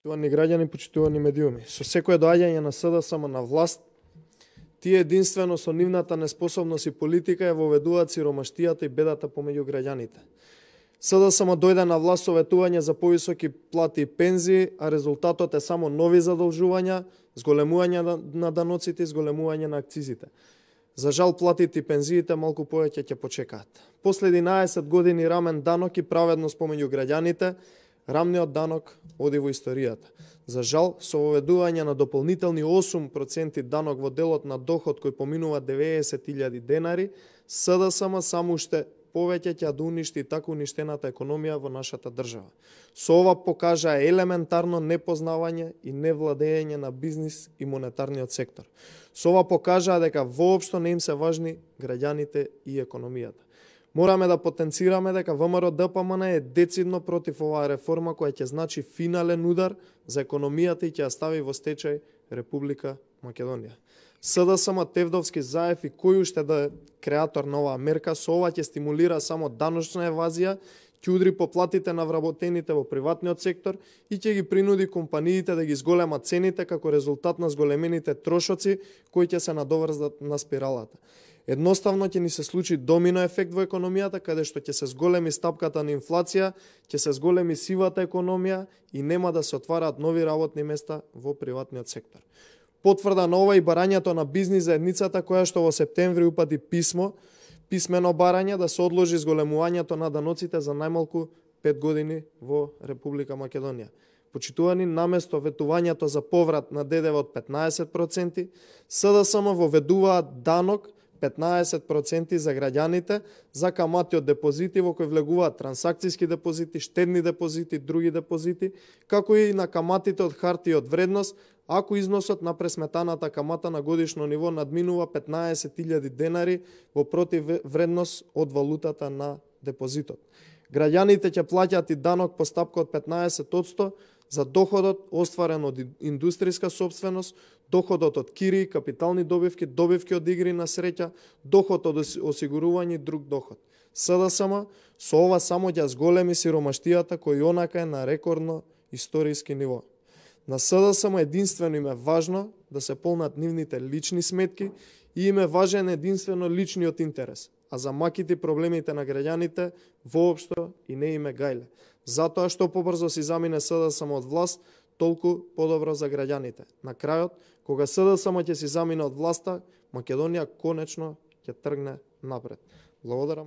Почитувани граѓани, почитувани медиуми, со секое доаѓање на СДСМ на власт, тие единствено со нивната неспособност и политика ја воведуваат сиромаштијата и бедата помеѓу граѓаните. СДСМ дојде на власт со ветување за повисоки плати и пензии, а резултатот е само нови задолжувања, зголемување на даноците и зголемување на акцизите. За жал, платите и пензиите малку повеќе ќе почекаат. После 11 години рамен данок и праведност помеѓу граѓаните, рамниот данок оди во историјата. За жал, со воведување на дополнителни 8% данок во делот на доход кој поминува 90.000 денари, СДСМ само уште повеќе ќе да уништи така уништената економија во нашата држава. Со ова покажа елементарно непознавање и невладење на бизнис и монетарниот сектор. Со ова покажа дека воопшто не им се важни граѓаните и економијата. Мораме да потенцираме дека ВМРО-ДПМН е децидно против оваа реформа која ќе значи финален удар за економијата и ќе ја стави во стечај Република Македонија. СДСМ, Тевдовски, Заев и кој уште да е креатор на оваа мерка, со ова ќе стимулира само даночна евазија, ќе удри по платите на вработените во приватниот сектор и ќе ги принуди компаниите да ги зголемат цените како резултат на зголемените трошоци кои ќе се надоврзат на спиралата. Едноставно ќе ни се случи домино ефект во економијата, каде што ќе се зголеми стапката на инфлација, ќе се зголеми сивата економија и нема да се отвараат нови работни места во приватниот сектор. Потврда на ова и барањето на бизнис заедницата која што во септември упати писмено барање да се одложи зголемувањето на даноците за најмалку 5 години во Република Македонија. Почитувани, наместо ветувањето за поврат на ДДВ од 15%, СДСМ воведуваат данок 15% за граѓаните, за камати од депозити во кои влегуваат трансакцијски депозити, штедни депозити, други депозити, како и на каматите од хартија од вредност, ако износот на пресметаната камата на годишно ниво надминува 15.000 денари во противвредност од валутата на депозитот. Граѓаните ќе плаќаат и данок по стапка од 15% за доходот остварен од индустријска собственост, доходот од кири, капитални добивки, добивки од игри на среќа, доход од осигурување и друг доход. СДСМ со ова само ќе зголеми сиромаштијата кој онака е на рекордно историски ниво. На СДСМ единствено им е важно да се полнат нивните лични сметки и им е важен единствено личниот интерес, а за маките проблемите на граѓаните воопшто и не им е гајле. Затоа што побрзо си замине СДСМ од власт, толку подобро за граѓаните. На крајот, кога СДСМ ќе си замине од власта, Македонија конечно ќе тргне напред. Благодарам.